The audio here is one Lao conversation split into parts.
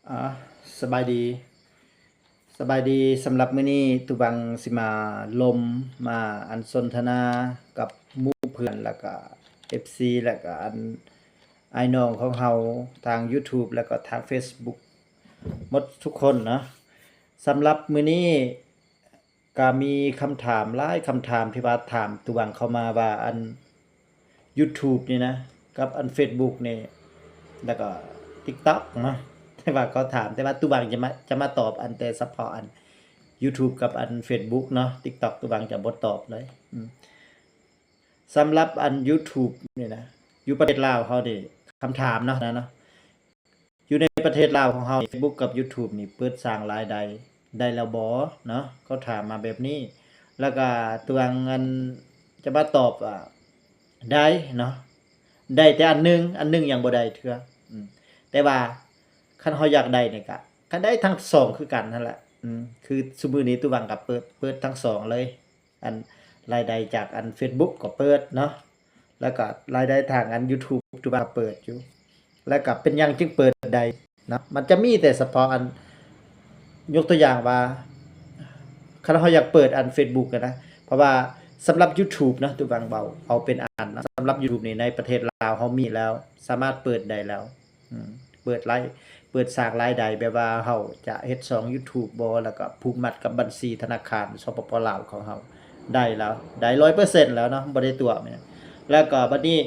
ອາ ສະບາຍດີ ສະບາຍດີ. ສຳລັບມື້ນີ້ ຕູບັງຊິມາລົມ ມາອັນສົນທະນາກັບໝູ່ເພື່ອນ ແລ້ວກະເອັຟຊີ ແລ້ວກະອັນອ້າຍນ້ອງຂອງເຮົາທາງ YouTube ແລ້ວກໍທາງ Facebook ໝົດທຸກຄົນເນາະ. ສຳລັບມື້ນີ້ ກະມີຄຳຖາມຫຼາຍຄຳຖາມທີ່ວ່າຖາມຕູບັງເຂົ້າມາວ່າ ອັນ YouTube ນີ້ນະ ກັບອັນ Facebook ນີ້ ແລ້ວກໍ TikTok ເນາະ ທີ່ວ່າເຂົາຖາມ ແຕ່ວ່າຕູບັງຈະມາ ຈະມາຕອບອັນແຕ່ສະເພາະອັນ YouTube ກັບອັນ Facebook ເນາະ. TikTok ຕູບັງຈະບໍ່ຕອບເລີຍ. ອືມ ສຳລັບອັນ YouTube ນີ້ນະ ຢູ່ປະເທດລາວເຮົານີ້ ຄຳຖາມເນາະ ນະເນາະ ຢູ່ໃນປະເທດລາວຂອງເຮົາ Facebook ກັບ YouTube ນີ້ ເປີດສ້າງລາຍໄດ້ ໄດ້ແລ້ວບໍ່ເນາະ? ເຂົາຖາມມາແບບນີ້ ແລ້ວກະຕົວອັນ ຈະມາຕອບວ່າ ໄດ້ເນາະ ໄດ້ແຕ່ອັນໜຶ່ງ ອັນໜຶ່ງຍັງບໍ່ໄດ້ເທື່ອ. ອືມ ແຕ່ວ່າຄັນເຮົາຢາກໄດ້ນີ້ກະ ກະໄດ້ທັງສອງຄືກັນຫັ້ນແຫຼະ. ອືມ ຄືຊຸມື້ນີ້ຕູບັງກະເປີດ ເປີດທັງສອງເລີຍ. ອັນລາຍໄດ້ຈາກອັນ Facebook ກໍເປີດເນາະ ແລ້ວກໍລາຍໄດ້ທາງອັນ YouTube ຕູບັງກໍເປີດຢູ່. ແລ້ວກໍເປັນຫຍັງຈຶ່ງເປີດໄດ້ເນາະ? ມັນຈະມີແຕ່ສະເພາະອັນ ຍົກຕົວຢ່າງວ່າ ຄັນເຮົາຢາກເປີດອັນ Facebook ຫັ້ນນະ ເພາະວ່າສຳລັບ YouTube ເນາະ ຕູບັງເວົ້າເອົາເປັນອັນເນາະ ສຳລັບ YouTube ນີ້ໃນປະເທດລາວເຮົາມີແລ້ວ ສາມາດເປີດໄດ້ແລ້ວ. ອືມ ເປີດລາຍ ເປີດສ້າງລາຍໄດ້ ແບບວ່າເຮົາຈະເຮັດຊ່ອງ YouTube ບໍ່ ແລ້ວກໍຜູກມັດກັບບັນຊີທະນາຄານ ສປປ ລາວ ຂອງເຮົາ ໄດ້ແລ້ວ ໄດ້ຮ້ອຍເປີເຊັນແລ້ວເນາະ ບໍ່ໄດ້ຕົວະແມ່ນ. ແລ້ວກໍບັດນີ້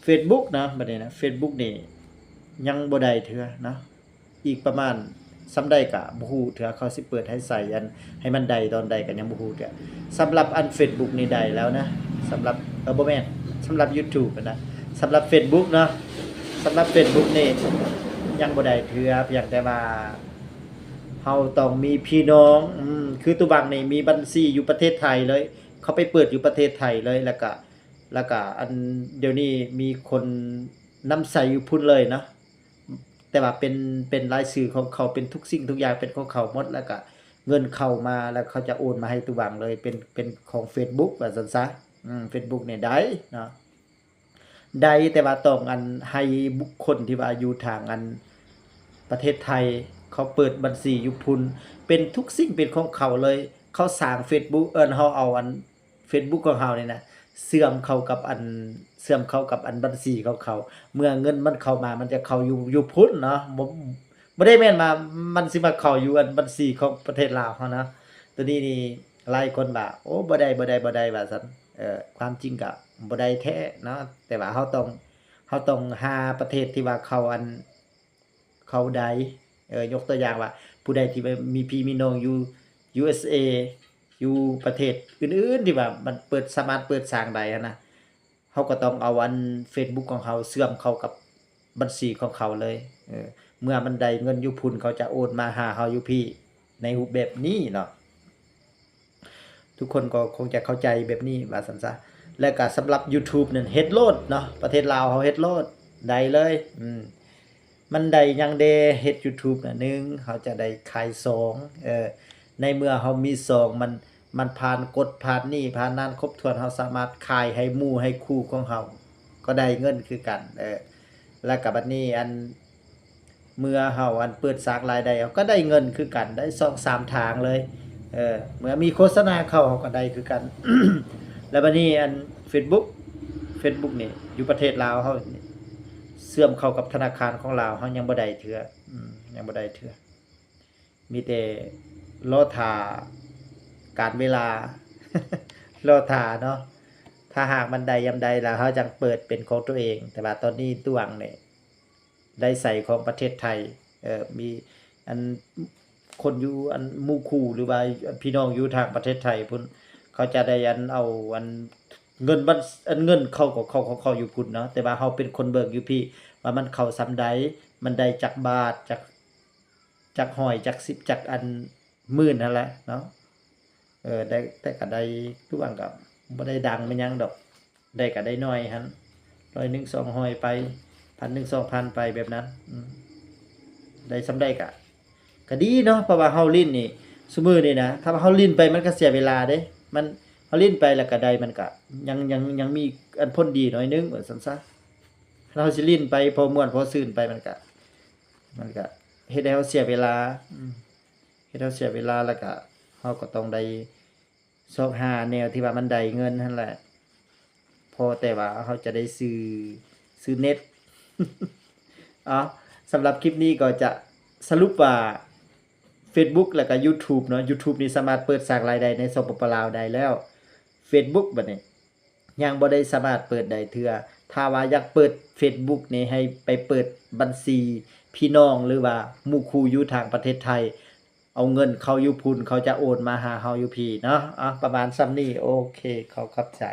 Facebook ເນາະ ບັດນີ້ນະ Facebook ນີ້ຍັງບໍ່ໄດ້ເທື່ອເນາະ ອີກປະມານສ່ຳໃດກະບໍ່ຮູ້ເທື່ອ ເຂົາຊິເປີດໃຫ້ໃຊ້ອັນ ໃຫ້ມັນໄດ້ຕອນໃດກໍຍັງບໍ່ຮູ້ເທື່ອ. ສຳລັບອັນ Facebook ນີ້ໄດ້ແລ້ວນະ ສຳລັບ ເອີ ບໍ່ແມ່ນ ສຳລັບ YouTube ຫັ້ນນະ. ສຳລັບ Facebook ເນາະ ສຳລັບ Facebook ນີ້ຍັງບໍ່ໄດ້ເທື່ອ ພຽງແຕ່ວ່າເຮົາຕ້ອງມີພີ່ນ້ອງ ອືມ ຄືຕູບັງນີ້ມີບັນຊີຢູ່ປະເທດໄທເລີຍ ເຂົາໄປເປີດຢູ່ປະເທດໄທເລີຍ ແລ້ວກະ ແລ້ວກະອັນ ດຽວນີ້ມີຄົນນຳໃຊ້ຢູ່ພຸ້ນເລີຍເນາະ ແຕ່ວ່າເປັນ ເປັນລາຍຊື່ຂອງເຂົາ ເປັນທຸກສິ່ງທຸກຢ່າງເປັນຂອງເຂົາໝົດ ແລ້ວກະເງິນເຂົ້າມາ ແລ້ວເຂົາຈະໂອນມາໃຫ້ຕູບັງເລີຍ ເປັນ ເປັນຂອງ Facebook ວ່າຊັ້ນຊະ. ອືມ Facebook ນີ້ໄດ້ເນາະ ໄດ້ ແຕ່ວ່າຕ້ອງອັນ ໃຫ້ບຸກຄົນທີ່ວ່າຢູ່ທາງອັນ ປະເທດໄທ ເຂົາເປີດບັນຊີຢູ່ພຸ້ນ ເປັນທຸກສິ່ງເປັນຂອງເຂົາເລີຍ ເຂົາສ້າງ Facebook ເອີ້ນ ເຮົາເອົາອັນ Facebook ຂອງເຮົານີ້ນະ ເຊື່ອມເຂົ້າກັບອັນ ເຊື່ອມເຂົ້າກັບອັນບັນຊີຂອງເຂົາ ເມື່ອເງິນມັນເຂົ້າມາ ມັນຈະເຂົ້າຢູ່ ຢູ່ພຸ້ນເນາະ ບໍ່ ບໍ່ໄດ້ແມ່ນວ່າມັນຊິມາເຂົ້າຢູ່ອັນບັນຊີຂອງປະເທດລາວເຮົານະ. ໂຕນີ້ນີ້ຫຼາຍຄົນວ່າ ໂອ້ ບໍ່ໄດ້ ບໍ່ໄດ້ ບໍ່ໄດ້ ວ່າຊັ້ນ. ເອີ ຄວາມຈິງກະບໍ່ໄດ້ແທ້ເນາະ ແຕ່ວ່າເຮົາຕ້ອງ ເຮົາຕ້ອງຫາປະເທດທີ່ວ່າເຂົາອັນ ເຂົ້າໄດ້ ເອີ ຍົກຕົວຢ່າງວ່າ ຜູ້ໃດທີ່ວ່າມີພີ່ມີນ້ອງຢູ່ USA ຢູ່ປະເທດອື່ນໆ ທີ່ວ່າມັນເປີດ ສາມາດເປີດສ້າງໄດ້ຫັ້ນນະ ເຮົາກໍຕ້ອງເອົາອັນ Facebook ຂອງເຮົາເຊື່ອມເຂົ້າກັບບັນຊີຂອງເຂົາເລີຍ. ເອີ ເມື່ອມັນໄດ້ເງິນຢູ່ພຸ້ນ ເຂົາຈະໂອນມາຫາເຮົາຢູ່ພີ້ ໃນຮູບແບບນີ້ເນາະ. ທຸກຄົນກໍຄົງຈະເຂົ້າໃຈແບບນີ້ວ່າຊັ້ນຊະ. ແລ້ວກະສຳລັບ YouTube ນັ້ນເຮັດໂລດເນາະ ປະເທດລາວເຮົາເຮັດໂລດ ໄດ້ເລີຍ. ອືມ ມັນໄດ້ຫຍັງແດ່ ເຮັດ YouTube ນະ ໜຶ່ງ ເຮົາຈະໄດ້ຂາຍຊອງ ເອີ ໃນເມື່ອເຮົາມີຊອງ ມັນ ມັນຜ່ານກົດ ຜ່ານນີ້ ຜ່ານນັ້ນຄົບຖ້ວນ ເຮົາສາມາດຂາຍໃຫ້ໝູ່ໃຫ້ຄູ່ຂອງເຮົາ ກໍໄດ້ເງິນຄືກັນ. ເອີ ແລ້ວກະບັດນີ້ອັນ ເມື່ອເຮົາອັນເປີດສ້າງລາຍໄດ້ ເຮົາກໍໄດ້ເງິນຄືກັນ ໄດ້ສອງສາມທາງເລີຍ. ເອີ ເມື່ອມີໂຄສະນາເຂົ້າ ເຮົາກໍໄດ້ຄືກັນ. ແລ້ວບັດນີ້ອັນ Facebook Facebook ນີ້ ຢູ່ປະເທດລາວເຮົານີ້ ເຊື່ອມເຂົ້າກັບທະນາຄານຂອງລາວ ເຮົາຍັງບໍ່ໄດ້ເທື່ອ ອືມ ຍັງບໍ່ໄດ້ເທື່ອ. ມີແຕ່ລໍຖ້າການເວລາ ລໍຖ້າເນາະ ຖ້າຫາກມັນໄດ້ຍາມໃດລະ ເຮົາຈັ່ງເປີດເປັນຂອງຕົວເອງ. ແຕ່ວ່າຕອນນີ້ຕວງນີ້ ໄດ້ໃຊ້ຂອງປະເທດໄທ ເອີ ມີອັນ ຄົນຢູ່ອັນໝູ່ຄູ່ ຫຼືວ່າພີ່ນ້ອງຢູ່ທາງປະເທດໄທພຸ້ນ ເຂົາຈະໄດ້ອັນເອົາອັນເງິນບັນ ອັນເງິນເຂົ້າຂອງເຂົາ ເຂົ້າຢູ່ພຸ້ນເນາະ ແຕ່ວ່າເຮົາເປັນຄົນເບິ່ງຢູ່ພີ້ວ່າມັນເຂົ້າສ່ຳໃດ ມັນໄດ້ຈັກບາດ ຈັກ ຈັກຮ້ອຍ ຈັກສິບ ຈັກອັນໝື່ນຫັ້ນແຫຼະເນາະ. ເອີ ໄດ້ ແຕ່ກໍໄດ້ ຄືວ່າກໍບໍ່ໄດ້ດັງແມ່ນຫຍັງດອກ ໄດ້ກໍໄດ້ໜ້ອຍຫັ້ນ ຮ້ອຍໜຶ່ງ ສອງຮ້ອຍໄປ ພັນໜຶ່ງ ສອງພັນໄປແບບນັ້ນ. ອືມ ໄດ້ສ່ຳໃດກໍ ກໍດີເນາະ ເພາະວ່າເຮົາຫຼິ້ນນີ້ ຊຸມື້ນີ້ນະ ຖ້າວ່າເຮົາຫຼິ້ນໄປມັນກໍເສຍເວລາເດ້ ມັນ ເຮົາຫຼິ້ນໄປແລ້ວກໍໄດ້ ມັນກໍຍັງ ຍັງ ຍັງມີອັນຜົນດີໜ້ອຍໜຶ່ງວ່າຊັ້ນຊະ. ເຮົາຊິຫຼິ້ນໄປພໍມ່ວນພໍຊື່ນໄປ ມັນກະ ມັນກະ ເຮັດໃຫ້ເຮົາເສຍເວລາ ອືມ ເຮັດໃຫ້ເຮົາເສຍເວລາ ແລ້ວກະເຮົາກໍຕ້ອງໄດ້ຊອກຫາແນວທີ່ວ່າມັນໄດ້ເງິນຫັ້ນແຫຼະ ພໍແຕ່ວ່າເຮົາຈະໄດ້ຊື້ ຊື້ເນັດ. ເອົາ ສຳລັບຄລິບນີ້ກໍຈະສະຫຼຸບວ່າ Facebook ແລ້ວກະ YouTube ເນາະ, YouTube ນີ້ສາມາດເປີດສ້າງລາຍໄດ້ໃນ ສປປ ລາວ ໄດ້ແລ້ວ. Facebook ບັດນີ້ ຍັງບໍ່ໄດ້ສາມາດເປີດໄດ້ເທື່ອ. ຖ້າວ່າຢາກເປີດ Facebook ນີ້ ໃຫ້ໄປເປີດບັນຊີພີ່ນ້ອງ ຫຼືວ່າໝູ່ຄູ່ຢູ່ທາງປະເທດໄທ, ເອົາເງິນເຂົ້າຢູ່ພຸ້ນ ເຂົາຈະໂອນມາຫາເຮົາຢູ່ພີ້ເນາະ. ເອົາ ປະມານສ່ຳນີ້. ໂອເຄ ຂໍຂອບໃຈ.